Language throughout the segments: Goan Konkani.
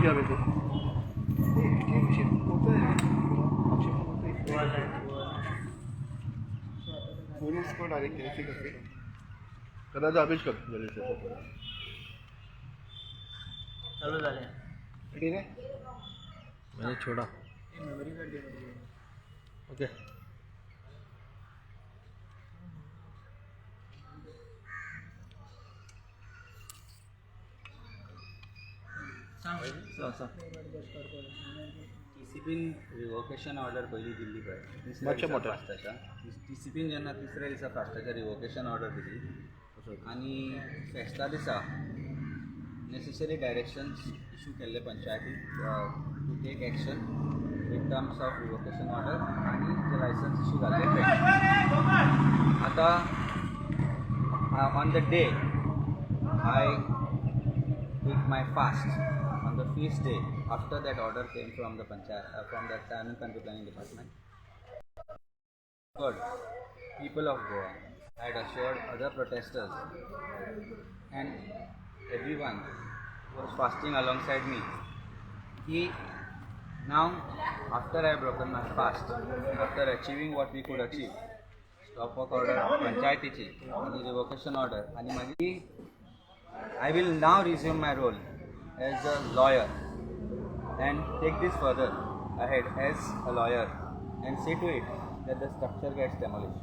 क्या वैसे उसको डायरेक्ट ऐसे करके कदाच अपेश कर जल्दी से। चालू झाले। ठीक है। मैंने छोड़ा। Memory card. Okay. टीसीपीन revocation order पयली दिल्ली पळय तिसऱ्या मातशें दिसा मोठें. फास्टाच्या टीसीपीन जेन्ना तिसऱ्या दिसा फास्टाच्या रिवोकेशन ऑर्डर दिली आनी फेस्ता दिसा नेसेसरी डायरेक्शन्स इशू केल्ले पंचायतीक to take action in terms of revocation order आनी जे लायसन्स इशू जाल्ले ते. आतां on the day I took my fast on the feast day after that order came from the panchayat, from the Town and Country Planning Department. Good people of Goa, I had assured other protesters and everyone who was fasting alongside me ki now, after I have broken my fast, after achieving what we could achieve, stop work order पंचायतीची आणि रिवोकेशन ऑर्डर आणि मागीर I will now resume my role as a lawyer and take this further ahead as a lawyer and see to it that the structure gets demolished.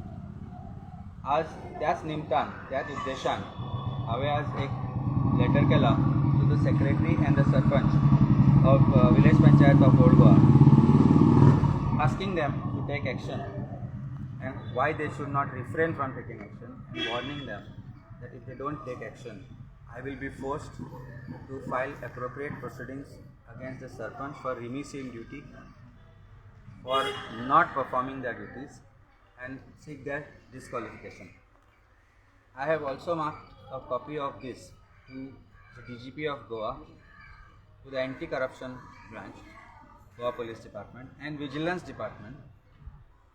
आज त्याच निमतान, त्याच उद्देशान हांवें आज एक लेटर केला to the secretary and the sarpanch of village panchayat of Old Goa, asking them to take action and why they should not refrain from taking action, and warning them that if they don't take action, I will be forced to file appropriate proceedings against the sarpanch for remiss in duty, for not performing their duties, and seek their disqualification. I have also marked a copy of this to the DGP of Goa, to the Anti-Corruption Branch, Goa Police Department and Vigilance Department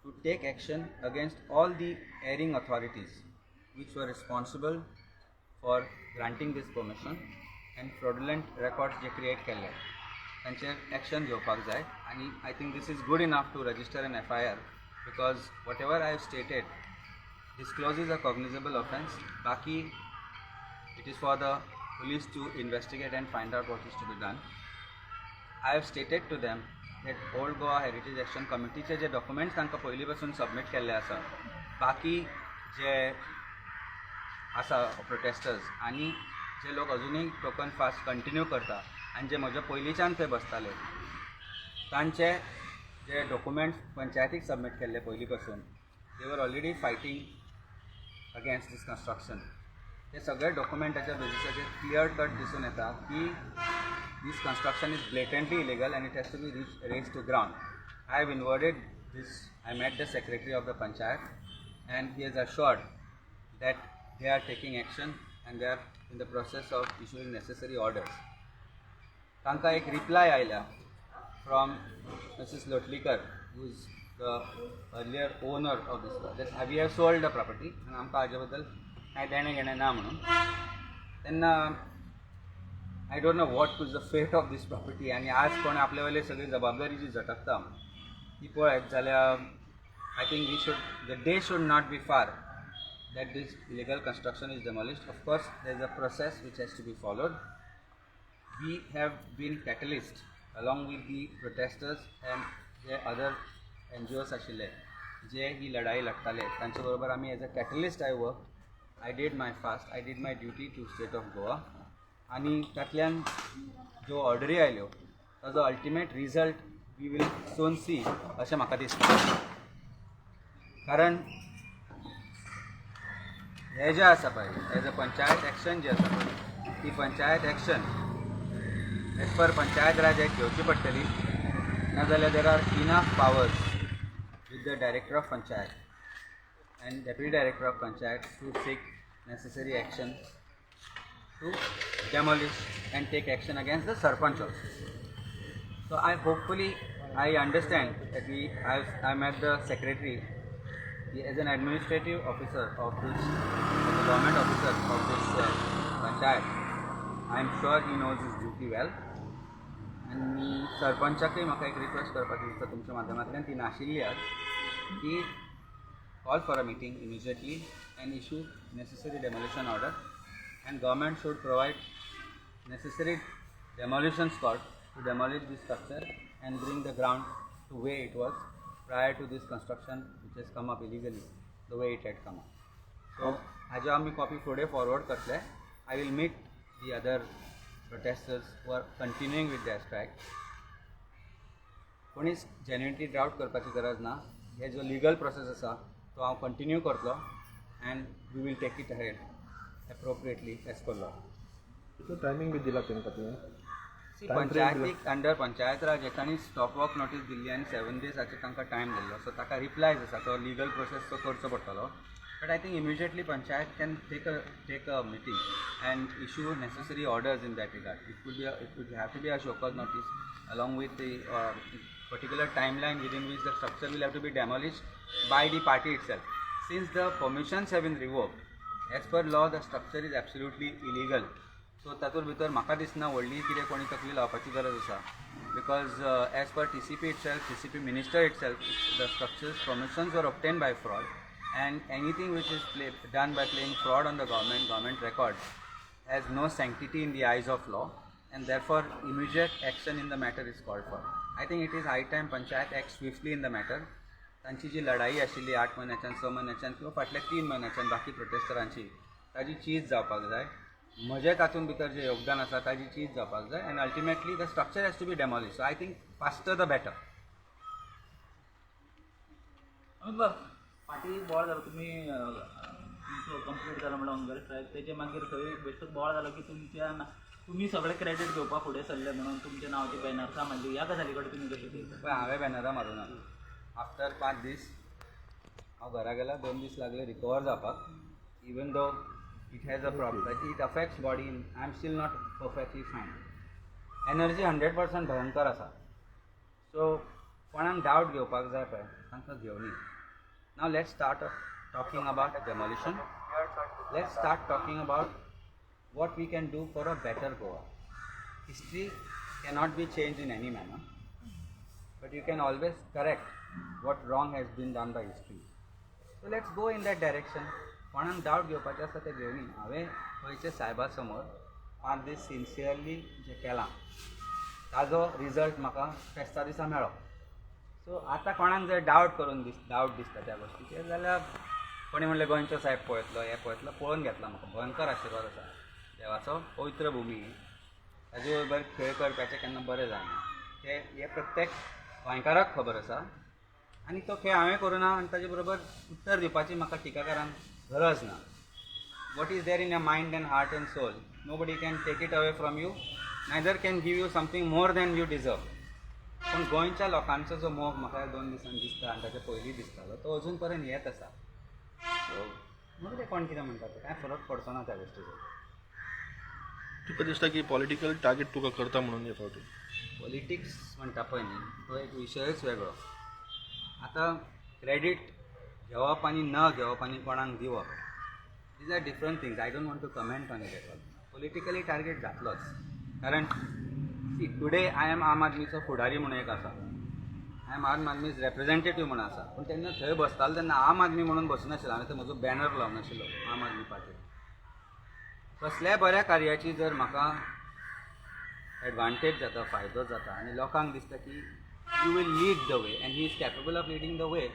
to take action against all the erring authorities which were responsible for granting this permission and fraudulent records J create केल्ले तांचेर एक्शन घेवपाक जाय. आनी I think this is good enough to register an FIR, because whatever I have stated discloses a cognizable offence. बाकी it is for the police to investigate and find out what is to be done. I have stated to them that Old Goa Heritage Action Committeeचे J documents तांकां पयलीं पासून सबमीट केल्ले आसा, बाकी जे आसा प्रोटेस्टर्स आनी जे लोक अजुनूय टोकन फास्ट कंटिन्यू करता आनी जे म्हज्या पयलींच्यान थंय बसताले, तांचे जे डॉक्युमेंट्स पंचायतीक सबमीट केल्ले पयलीं पासून, they were already fighting against this construction. ते सगळे डॉक्युमेंटाच्या बेजिसाचेर क्लियर कट दिसून येता की this construction is blatantly illegal and it has to be razed to ground. I have inverted this. I met the secretary of the panchayat and he has assured that they are taking action and they are in the process of issuing necessary orders. तांकां एक रिप्लाय आयल्या from Mrs. Lotlikar, who is the earlier owner of this, that we have sold the property आनी आमकां हाजे बद्दल कांय देणें घेणें ना म्हणून. तेन्ना I don't know what is the fate of this property. आनी आज कोण आपले वयली सगळी जबाबदारी जी झटकता ती पळयत जाल्यार I think we should the day should not be far that this illegal construction is demolished. Of course, there is a process which has to be followed. We have been catalyst along with the protesters and J other NGOs आशिल्ले जे ही लढाई लढताले तांचे बरोबर आमी as a catalyst I work. I did my fast, I did my duty to state of Goa आनी तातल्यान ज्यो ऑर्डरी आयल्यो ताजो ultimate result we will soon see अशें म्हाका दिसता. कारण हें जें आसा पळय, एज अ पंचायत एक्शन जी आसा पळय, ती panchayat action as per Panchayat Raj Act घेवची पडटली. नाजाल्यार there are enough powers with the director of panchayat and deputy director of panchayat to seek necessary action to demolish and take action against the sarpanch also. So I hopefully I understand that we I met the secretary. He as an administrative officer of this, as a government officer of this panchayat, I am sure he knows his duty well. आनी सरपंचाकय म्हाका एक रिक्वेस्ट करपाची दिसता तुमच्या माध्यमांतल्यान, ती नाशिल्ली आज, की call for a meeting immediately and issue necessary demolition order, and government should provide necessary demolition squad to demolish this structure and bring the ground to where it was prior to this construction, which has come up illegally the way it had come up. So हाजे आमी कॉपी फुडें फॉरवर्ड करतले. I will meet the other protesters who are continuing with their strike. कोणीच जेन्युइनली डावट करपाची गरज ना. हे जो लिगल प्रोसेस आसा तो हांव कंटिन्यू करतलो and we will take it ahead appropriately as per law. कितलो टायमींग बी दिला तांकां तुवें? पंचायतीक अंडर पंचायत राज हेकांनी स्टॉप वर्क नोटीस दिल्ली आनी 7 डेजाचो तांकां टायम दिल्लो. सो ताका रिप्लायज आसा, तो लिगल प्रोसेस तो करचो पडटलो. But I think immediately panchayat can take a meeting and issue necessary orders in that regard. It would have to be a show cause notice along with the particular timeline within which the structure will have to be demolished by the party itself. Since the permissions have been revoked, as per law the structure is absolutely illegal. So तातूंत भितर म्हाका दिसना व्हडली कितें कोणी तकली लावपाची गरज आसा, because as per TCP itself, TCP minister itself, the structures permissions were obtained by fraud, and anything which is done by playing fraud on the government record has no sanctity in the eyes of law, and therefore immediate action in the matter is called for. I think it is high time panchayat acts swiftly in the matter. तांची जी लढाई आशिल्ली 8 म्हयन्याच्यान, 6 म्हयन्याच्यान किंवा फाटल्या 3 म्हयन्याच्यान बाकी प्रोटेस्टरांची, ताजी चीज जावपाक जाय. म्हजें तातूंत भितर जें योगदान आसा ताजी चीज जावपाक जाय, and ultimately the structure has to be demolish. So I think faster the better. फाटीं बोवाळ जालो, तुमी तुमचो कंप्लीट जालो म्हणल्यार हंगर स्ट्रायक, तेजे मागीर थंय बेश्टोच बोवाळ जालो की तुमच्या तुमी सगळे क्रेडीट घेवपाक फुडें सरले म्हणून तुमच्या नांवाची बॅनर्सां मारली. ह्या गजाली कडेन तुमी कशें पळयता? पळय, हांवें बॅनरां मारूं ना. आफ्टर 5 दीस हांव घरा गेला, 2 दीस लागले रिकवर जावपाक. Even though it has a problem, it affects body, I am still not perfectly fine. Energy 100% भयंकर आसा. सो कोणाक डावट घेवपाक जाय पळय तांकां घेवनी. Now let's start talking about demolition. Let's start talking about what we can do for a better Goa. History cannot be changed in any manner, but you can always correct what wrong has been done by history. So let's go in that direction. कोणाक डावट घेवपाचें आसा तें घेवनी. हांवें गोंयच्या सायबा समोर 5 दीस सिन्सियरली जें केलां ताजो रिजल्ट म्हाका फेस्ता दिसा मेळ्ळो. सो आतां कोणाक जर डावट करून डावट दिसता त्या गोश्टीचेर जाल्यार कोणी म्हणलें गोंयचो सायब पळयतलो, हें पळयतलो, पळोवन घेतला. म्हाका भयंकर आशिर्वाद आसा देवाचो. पवित्र भुमी, ताजे बरोबर खेळ करपाचें केन्ना बरें जायना, तें हें प्रत्येक गोंयकाराक खबर आसा. आनी तो खेळ हांवें करूं ना आनी ताजे बरोबर उत्तर दिवपाची म्हाका टिकाकारांक गरज ना. What is there in your mind and heart and soul, nobody can take it away from you, neither can give you something more than you deserve. पूण गोंयच्या लोकांचो जो मोग म्हाका 2 दिसांनी दिसता आनी ताचे पयलीं दिसतालो तो अजून पर्यंत येत आसा. सो म्हणून ते कोण कितें म्हणटा तें कांय फरक पडचो ना त्या गोश्टीचो. तुका दिसता की पॉलिटिकल टार्गेट तुका करता म्हणून हे फावटी? पॉलिटिक्स म्हणटा पळय न्ही, तो एक विशयच वेगळो. आतां क्रेडीट घेवप आनी न घेवप आनी कोणाक दिवप, these are different things. I don't want to comment on it at all. Politically target जातलोच, कारण सी टुडे I am आम आदमीचो फुडारी म्हणून एक आसा, I am Aam Aadmi's representative म्हणून आसा. पूण तेन्ना थंय बसतालो तेन्ना आम आदमी म्हणून बसनाशिल्लो हांवें, थंय म्हजो बॅनर लावनाशिल्लो आम आदमी पार्टी. कसल्याय बऱ्या कार्याची जर म्हाका एडवांटेज जाता, फायदो जाता आनी लोकांक दिसता की you will lead the way and he is capable of leading the way,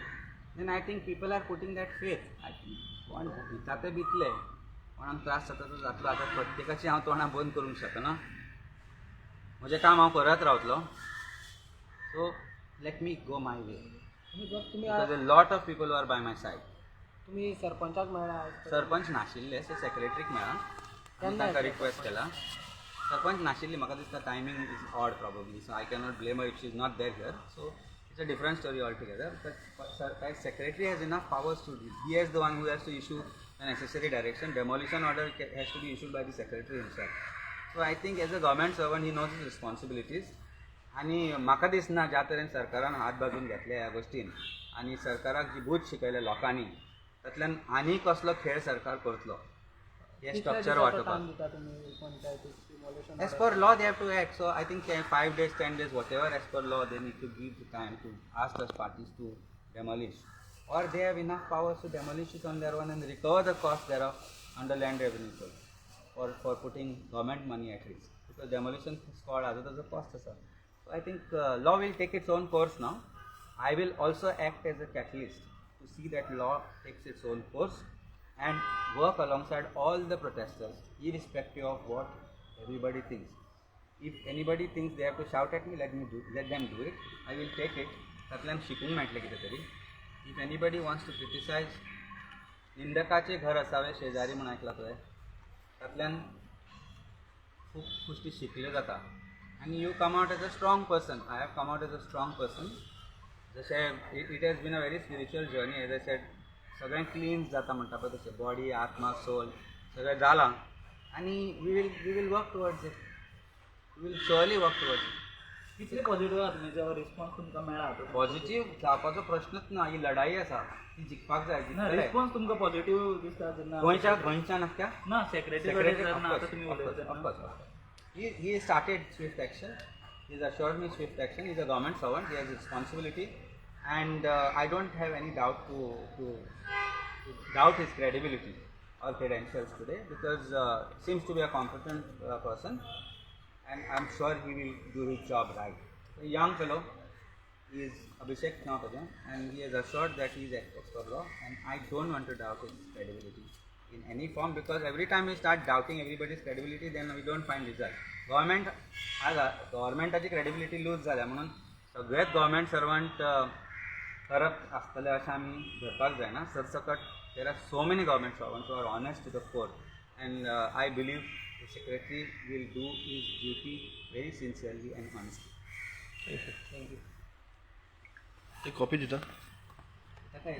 then I think people are putting that faith. I think कोण भिता ते भितले, कोणाक त्रास जाता तो जातलो. आतां प्रत्येकाची हांव तोंडां बंद करूंक शकना, म्हजें काम हांव करत रावतलो. So let me go my way, because a lot of people are by my side. तुमी सरपंचाक मेळ्ळा? सरपंच नाशिल्ले, सो सेक्रेटरीक मेळ्ळा आनी तांकां रिक्वेस्ट केला. सरपंच नाशिल्ली, म्हाका दिसता timing is odd probably, so I cannot blame her if she is not there here. So it's a different story altogether. But secretary has enough powers to do. He is the one who has to issue the necessary direction. Demolition order has to be issued by the secretary himself. So I think as a government servant he knows his responsibilities. आनी म्हाका दिसना ज्या तरेन सरकारान हात बाजून घेतले ह्या गोश्टीन आनी सरकाराक जी बूद शिकयल्या लोकांनी, तातल्यान आनी कसलो खेळ सरकार करतलो हे structure वाटोवपाक. Demolition As per law, they have to act. So I think 5 days, 10 days, whatever, as per law, they need to give the time to ask those parties to demolish. Or they have enough powers to demolish it on their own and recover the cost thereof under land revenue code for putting government money at risk. Because demolition squad other than the cost. Sir. So I think law will take its own course now. I will also act as a catalyst to see that law takes its own course and work alongside all the protesters, irrespective of what everybody thinks. If anybody thinks they have to shout at me, let them do it. I will take it. तातल्यान शिकूंक मेळटलें कितें तरी. If anybody wants to criticize, निंदकाचे घर असावे शेजारी म्हूण आयकलां तुवें. तातल्यान खूब गोश्टी शिकल्यो जाता आनी you come out as a strong person. I have come out as a strong person. जशें it has been a very spiritual journey, as I said, सगळें क्लीन जाता म्हणटा पळय तशें बॉडी, आत्मा, सोल सगळें जालां आनी we will work towards it. We will surely work towards it. कितले पॉझिटिव्ह आहा तुमी जो रिस्पॉन्स तुमकां मेळ्ळा तो? पॉझिटिव्ह जावपाचो प्रश्नच ना. ही लढाई आसा, ती जिखपाक जाय. ना, जिखतले. रिस्पॉन्स तुमकां पॉझिटिव्ह दिसता जेन्ना गोंयच्या गोंयच्यान आसत्या ना सेक्रेटरी कडेन जेन्ना आतां तुमी उलयता तेन्ना? Of course. He started swift action. He has assured me swift action. He's a government servant. He has responsibility, and I don't have any doubt to doubt his credibility or credentials today, because seems to be a competent person, and I'm sure he will do his job right. A young fellow is Abhishek Nautajan, and he has assured that he is as per law, and I don't want to doubt his credibility in any form, because every time we start doubting everybody's credibility, then we don't find result. Government आज गव्हर्मेंटाची credibility lose जाल्या म्हणून सगळेच गव्हर्मेंट सर्वंट करप्ट आसतले अशें आमी धरपाक जायना. सरसकट there are so many government servants who are honest to the core, and I believe the secretary will do his duty very sincerely and honestly. एक कॉपी दिता. ताका.